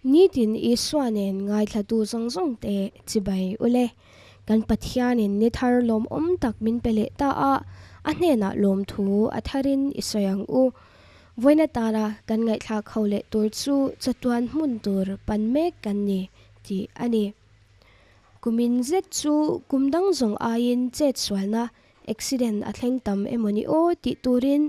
Nitin Isua nen ngaithlatu zawng zawng te chibai ule. Kan Pathianin ni thar lawmawm tak min pe leh ta a, a hnenah lawmthu a tharin i sawi ang u. Vawiin atana kan ngaihthlak ho leh tur chu chatuan hmun tur pan mek kan ni tih a ni. Kumin zet chu kum dang zawng aiin chet sualna accident a thleng tam emawni aw tih turin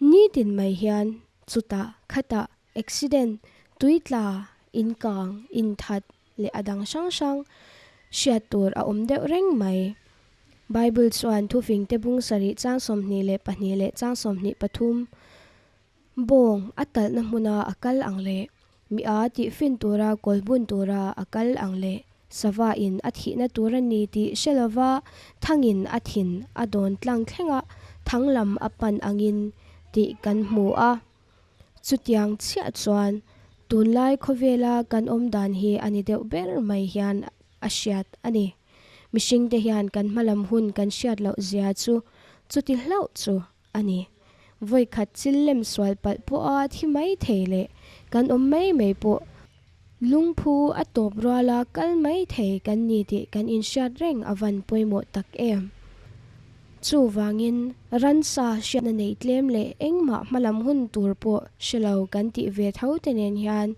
nitin mai hian chutah khatah Accident, tuitla, inkang, inthat leh a dang hrang hrang hriat tur a awm deuh reng mai. Bible chuan thufingte bung sarih chang 22 leh chang 23 bawng a talhna hmuna a kal ang leh mi a tihfin tura kawl bun tura a kal ang leh sava in a thihna tur a ni tih hre lova thangin a thin a dawn tlang thlenga thang lam a pan angin tih kan hmu a. Chutiang chiah chuan tunlai khawvela kan awm dan hi a ni deuh ber mai hian a hriat a ni. Mihringte hian kan hmalam hun kan hriat loh zia chu chuti hlauh chu a ni. Vawikhat chil lem sual palh pawha thi mai thei leh kan awm mai mai pawh lungphu a tawp ruala kal mai thei kan ni tih kan inhriat reng a van pawimawh tak em. Chuvangin, ransa hriatna nei tlem leh engmah hmalam hun tur pawh hre lo kan tih ve tho te nen hian,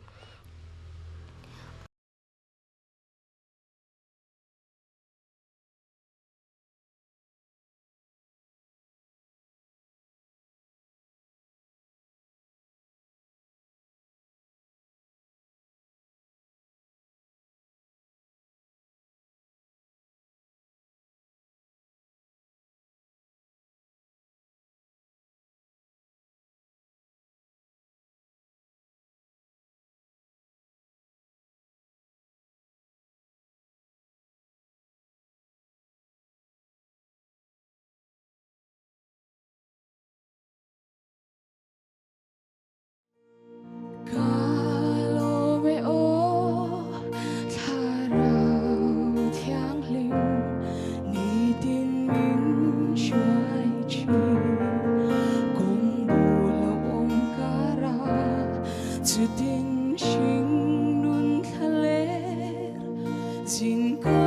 Ka lawm e aw thlarau thianghlim nitin min hruai thin kawng bul a awm kara chutin hring nun thla ler zin ka.